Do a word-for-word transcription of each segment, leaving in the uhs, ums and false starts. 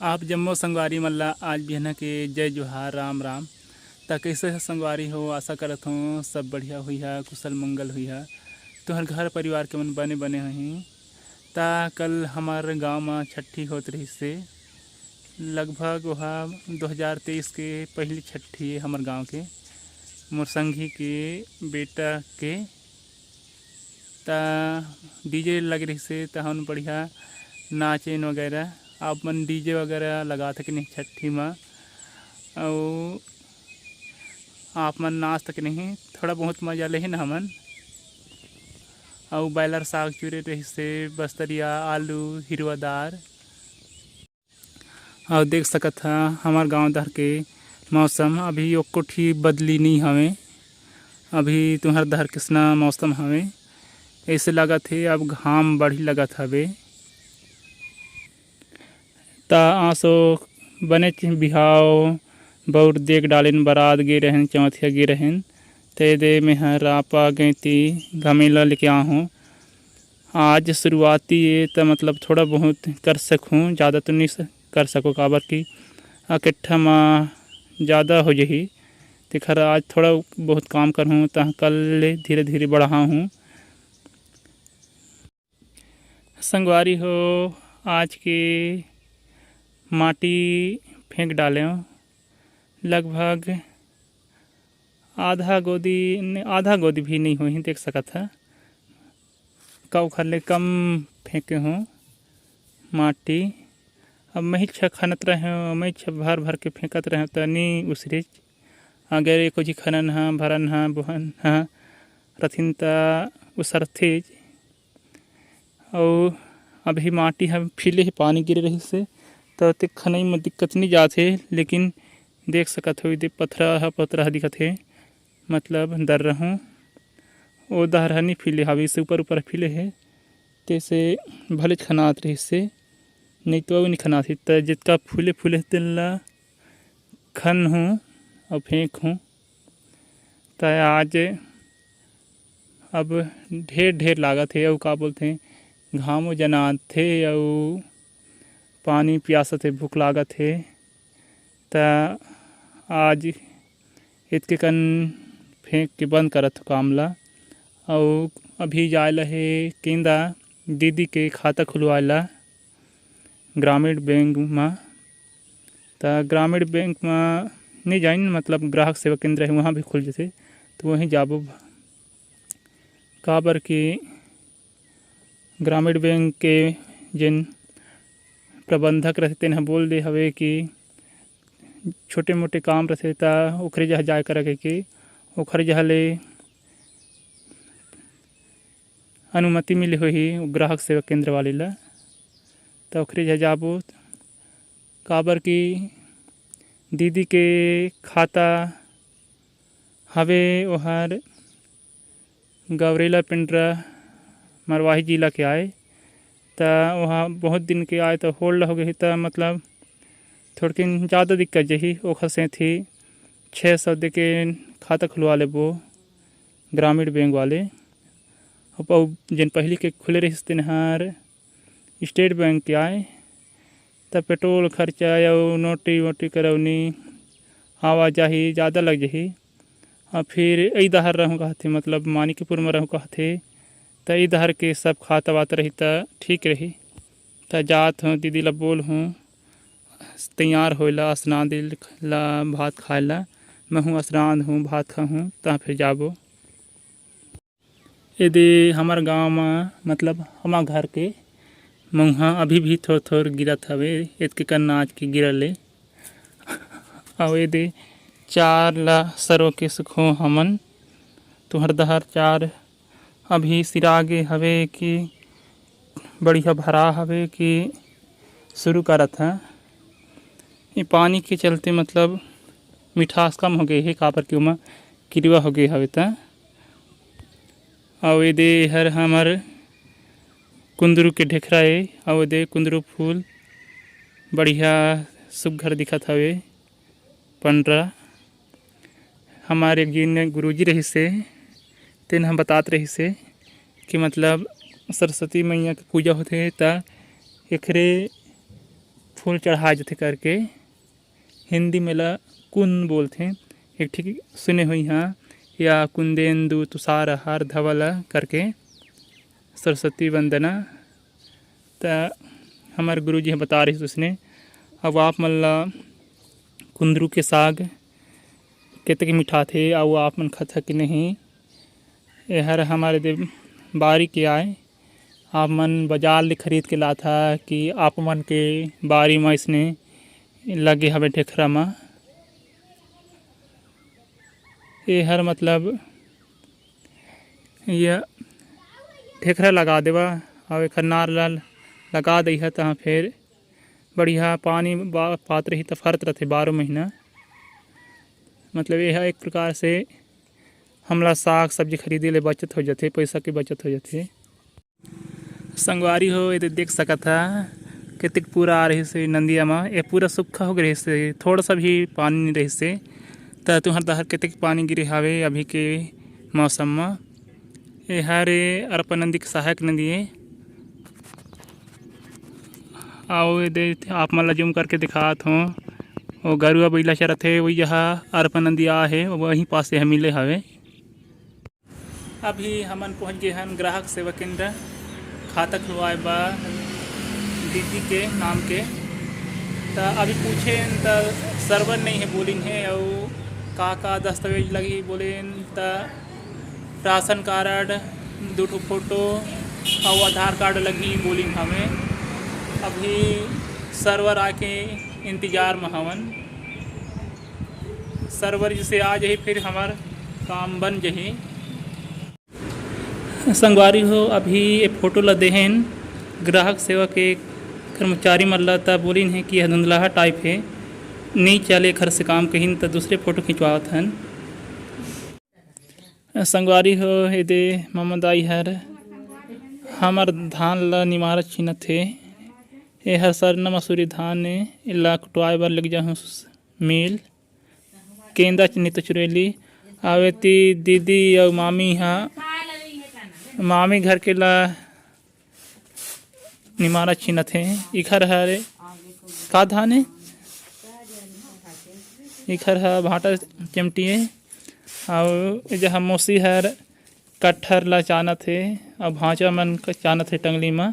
आप जम्मो संगवारी मन ला आज बिहना के जय जोहार, राम राम। त कइसे ह संगवारी हो? आशा करत हों सब बढ़िया होइहा, कुशल मंगल होइहा। तुंहर घर परिवार के मन बने बने होही। त कल हमर गांव म छट्ठी होत रहिस हे, लगभग ओहा दो हज़ार तेईस के पहिली छट्ठी हे हमर गांव के, मोर संगी के बेटा के। त डीजे लगे रहिस हे, त हमन बढ़िया नाचेन वगैरह। आप मन डीजे वगैरह लगात हे कि नहीं छट्ठी म? अउ आप मन नाचत हे कि नहीं? थोड़ा बहुत मजा लेहे न हमन। अउ बायलर साग चुरे रहिस हे, बस्तरिया, आलू, हिरवा दार। अउ देख सकत ह हमर गांव डहर के मौसम अभी एको ठी बदली नइ हवे। अभी तुंहर डहर किसना मौसम हवे, अइसे लगत हे अब घाम बढ़ी लगत हवे। त आसो बनेच बिहाव बउर देख डालेन, बरात गे रहेन, चौथिया गे रहेन, ते दे मेंह रापा गैती घमेला लेके आहूँ। आज शुरुआती ये त मतलब थोड़ा बहुत कर सकहूँ, ज़्यादा तो नहीं स-, कर सको, काबर कि अकेट्ठा म ज़्यादा हो जही, तेखर आज थोड़ा बहुत काम करहूँ, त कल ले धीरे धीरे बढ़ाहूँ। संगवारी हो, आज के माटी फेंक डालेंव, लगभग आधा गोदी, न-, आधा गोदी भी नहीं होही, देख सकत ह। का ओखर ले कम फेंके हों माटी। अब महिच खनत रहें, महिच भर भर के फेंकत रहें, त नी उसरेच। अगर एको झी खनन ह, भरन ह, बोहन ह रथिन, त उसरथेच। अउ अभी माटी ह फीले हे, पानी गिरे रहिस हे, त ओते खनई म दिक्कत नइ जात हे। लेकिन देख सकत हो, एदे पथरा ह, पथरा ह दिखत हे, मतलब दर्रा हूँ। ओ डहर ह नइ फीले हावे, से ऊपर ऊपर फीले हे, तेसे भलेच खनात रहिस हे, नइ तो अउ नइ खनात हे। त जतका फूले फूले हे, तेन ला खन हूँ अउ फेंक हूँ। त आज अब ढेर ढेर लागत हे, अउ का बोलथे, घामो जनात हे, अउ पानी पियासत हे, भूख लागत हे। त आज एतके कन फेंक के बंद करत हो काम ला। अउ अभी जाए ला हे केंदा दीदी के खाता खुलवाए ला ग्रामीण बैंक म। त ग्रामीण बैंक म नइ जाइन, मतलब ग्राहक सेवा केंद्र हे, वहाँ भी खुल जथे, त वहीं जाबो। काबर कि ग्रामीण बैंक के जेन प्रबंधक रथे, तेन ह बोल दे हवे कि छोटे मोटे काम रथे, त ओखरे जहाँ जाए करा कहिके, ओखरे जहाँ ले अनुमति मिले होही ग्राहक सेवा केंद्र वाले ला, त ओखरे जहाँ जाबो। काबर कि दीदी के खाता हवे, ओहर गौरेला पेंड्रा मरवाही जिला के आय, त ओहा बहुत दिन के आय, त hold हो गई, त मतलब थोड़किन ज़्यादा दिक्कत जही। ओखर सेंथी छः सौ दे के खाता खुलवा लेबो ग्रामीण बैंक वाले। अउ जेन पहिली के खुले रहिस, तेन हर स्टेट बैंक के आय, त पेट्रोल खर्चा अउ नोटी वोटी करौनी, आवाजाही ज़्यादा लग जही। अउ फिर ई डहर रहूँ कहथे, मतलब मानिकपुर म रहूँ कहथे, त ई डहर के सब खाता वाता रही, त ठीक रही। त जात हूँ, दीदी ला बोल हूँ, तैयार होए ला, स्नान दे ला, भात खाए ला। मैं हूँ स्नान हूँ, भात खाहूँ, त फिर जाबो। एदे हमर गांव म, मतलब हमर घर के मउहा अभी भी थोर-थोर गिरत हवे, एतके कन आज के गिरल ले। अउ एदे चार ला सरो के सुखो हमन, तुंहर डहर चार अभी सिरा गे हवे कि बढ़िया भरा हवे कि शुरू करत ह। ये पानी के चलते मतलब मिठास कम हो गए हे, काबर कि ओमा किरवा हो गए हवे त। अउ एदे एहर हमर कुंदरू के ढेखरा ए, अउ एदे कुंदरू फूल बढ़िया सुग्घर दिखत हवे, पंडरा। हमर एक झिन गुरुजी रहिस हे, तेन ह बतात रहिस हे कि मतलब सरस्वती मैया के पूजा होथे, त एकरे फूल चढ़ाए जथे करके, हिंदी में ला कुंद बोलथे। एक ठीक सुने हुई हाँ, या कुंदेंदु तुषार हार धवल करके सरस्वती वंदना। त हमर गुरुजी ह बता रहिस उसने। अब आप मन ला कुंदरू के साग कतेक मिठाथे अउ आप मन खाता कि नहीं, एहर हमर दे बारी के आय। आप मन बाजार ले खरीद के लाथा कि आप मन के बारी म इसने लगे हवे ढेखरा म? एहर मतलब ये ढेखरा लगा देवा अउ एखर नार ला लगा दइहा, तहाँ फेर बढ़िया पानी बा-, पात रही त फरत रथे बारह महीना। मतलब ये ह एक प्रकार से हमला साग सब्जी खरीदे ले बचत हो जाथे, पैसा के बचत हो जाथे। संगवारी हो, ये दे देख सकत हा, कतेक पूरा आ रहिस हे नंदिया म। ये पूरा सूखा हो गे रहिस हे, थोड़ा सा भी पानी नहीं रहिस हे। त तुहर डहर कतेक पानी गिरे हावे अभी के मौसम म। ये हरे अरपा नंदी के सहायक नंदी हे। आओ, ये दे आप मन ला जूम करके दिखात हों, वो गरुआ बइला चरत हे, वही जहाँ अरपा नंदी आ हे, वहीं पास ये मिले हवे। अभी हमन पहुंच गे हन ग्राहक सेवा केंद्र, खाता खुलवाए बर दीदी के नाम के। त अभी पूछेन त server नहीं है बोलिन है, अउ का का दस्तावेज लगही बोलेन त राशन कार्ड, दो ठो फोटो अउ आधार कार्ड लगही बोलिन हवे। अभी server आके इंतजार म हवन। Server जैसे आ जाही फिर हमर काम बन जाही। संगवारी हो, अभी ये फोटो ला देहेन ग्राहक सेवा के कर्मचारी मन ला, त बोलिन हे कि यह धुंधलाहा type हे, नहीं चले एखर से काम कहिन, त दूसरे फोटो खिंचवावत हन। संगवारी हो, एदे ममा दाई हर हमर धान ला निमारा छीनत हे। एहर सरना मसूरी धान ए, एला कुटवाए बर लेग जाहूँ मिल। केंदा चनी तो चुरेली। आवे ती दीदी अउ मामी हा, मामी घर के ला निमारा छीनत हे। इखर हरे का धान हे? इखर ह भांटा चमटी हे। अउ ए जहाँ मौसी हर कटहर ला चानत हे, अउ भांचा मन क चानत हे टंगली म।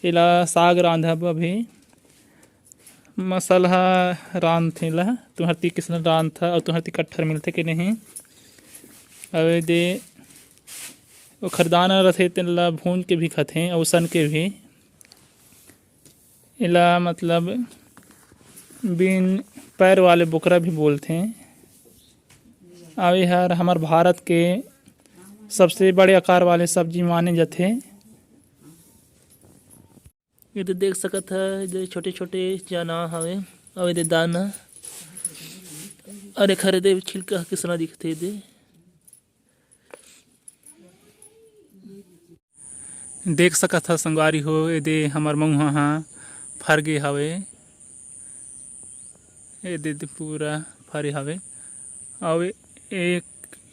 एला साग रांधब अभी। मसलहा रांधथे एला, तुंहर ती किसन रांधथा, अउ तुंहर ती कटहर मिलथे कि नहीं? अउ ए दे ओखर दाना रथे, तेन ला भूंज के भी खाथे, अउ उसन के भी। एला मतलब बिन पैर वाले बोकरा भी बोलथे। अउ एहर हमर भारत के सबसे बड़े आकार वाले सब्जी माने जाथे। ये तो देख सकत ह, ये छोटे-छोटे चना हवे, अउ ये दाना, अउ एखर दे छिलका ह किसना दिखथे दे। देख सकत ह संगवारी हो, एदे हमर मउहा ह फर गे हवे, एदे दे पूरा फरे हवे। अउ एक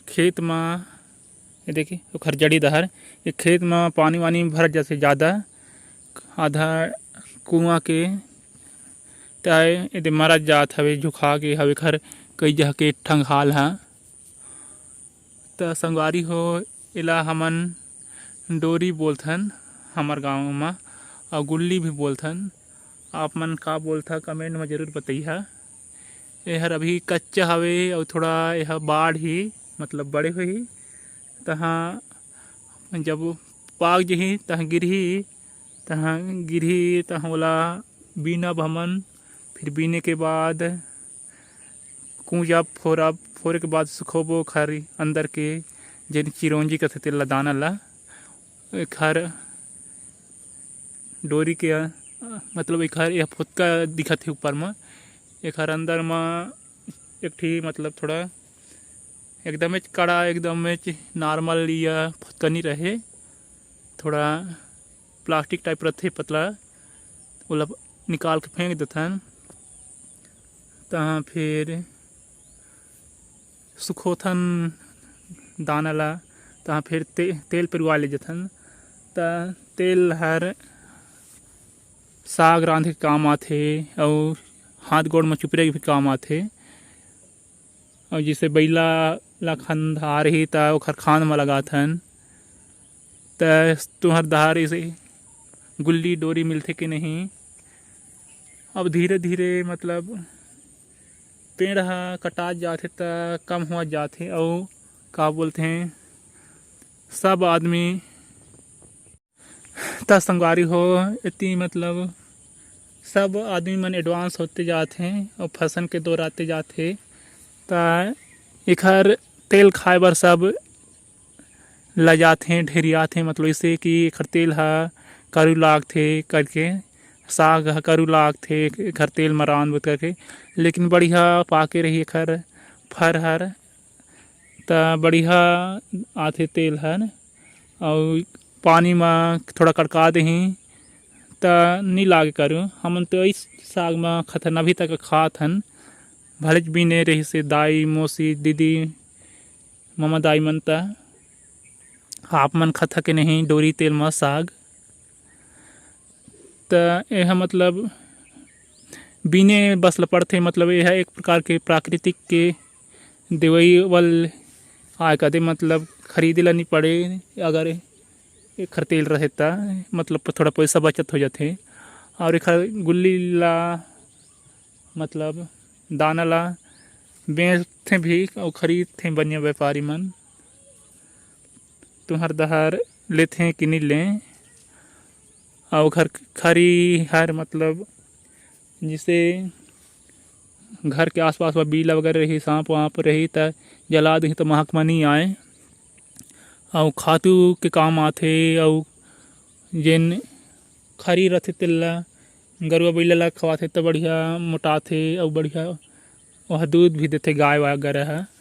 खेत म, ये देखिए, ओखर जड़ी डहर, ये खेत म पानी वानी भर जाथे जादा, आधा कुआं के, त एदे मरत जात हवे, झुका गे हवे एखर कई जगह के ठंगहाल ह। त संगवारी हो, एला हमन डोरी बोलथन हमर गांव म, अउ गुल्ली भी बोलथन। आप मन का बोलथा, comment म जरूर बतइहा। एहर अभी कच्चा हवे अउ थोड़ा एह बाढ़ही, मतलब बड़े होही, तहाँ जब पाक जही, तहाँ गिरही, तहाँ गिरही, तहाँ ओला बीनब हमन। फिर बीने के बाद कूंजब, फोरब, फोरे के बाद सुखोबो ओखर अंदर के जेन चिरौंजी कथे तेला, दाना ला। एखर डोरी के, मतलब एखर यह फुतका दिखत हे ऊपर म। एखर अंदर म एक ठी मतलब थोड़ा एकदमेच कड़ा, एकदमेच normal या फुतका नी रहे, थोड़ा plastic type रथे पतला, ओला निकाल के फेंक देथन। तहाँ फिर सुखोथन दाना ला, तहाँ फिर ते-, तेल पेरवा ले जथन। त तेल हर साग रांधे के काम आथे, अउ हाथ गोड़ म चुपरे के भी काम आथे। अउ जइसे बइला ला खंधारही, त ओखर खांध म लगाथन। त तुंहर डहर इसे गुल्ली डोरी मिलथे कि नहीं? अब धीरे-धीरे, मतलब, पेड़ ह कटात जाथे, त कम होवत जाथे। अउ का बोलथे, सब आदमी त संगवारी हो, एती मतलब सब आदमी मन advance होते जात हे अउ fashion के दौर आते जात हे। त एखर तेल खाए बर सब लजात हे, ढेरियात हे, मतलब इसे कि एखर तेल ह करू लागथे करके, साग ह करू लागथे एखर तेल म रांध करके। लेकिन बढ़िया पाके रही एखर फर हर, त बढ़िया आथे तेल हर। अउ पानी म थोड़ा कड़का देही, त नी लागे करू। हमन तो इस साग म खथन, अभी तक खात हन। भलेच बिने रहिसे दाई, मौसी, दीदी, ममा दाई मन, त आप मन खथा के नहीं डोरी तेल म साग? त एह मतलब बिने बस ल पड़थे, मतलब एह एक प्रकार के प्राकृतिक के देवई वाल आय कदे, मतलब खरीदे ला नी पड़े। अगर एखर तेल रहे त मतलब थोड़ा पैसा बचत हो जाथे। अउ एखर गुल्ली ला, मतलब दाना ला बेचथे भी अउ खरीदथे बनिया व्यापारी मन। तुंहर डहर लेथे कि नी ले? अउ घर खरी हर, मतलब जइसे घर के आसपास म बीला वगैरह रही, सांप वांप रही, त जला देही, त महक म नी आए। अउ खातू के काम आथे। अउ जेन खरी रथे, तेला गरुआ बइला ला खवाथे, त बढ़िया मोटाथे अउ बढ़िया ओह दूध भी देथे, गाय वगैरह ह।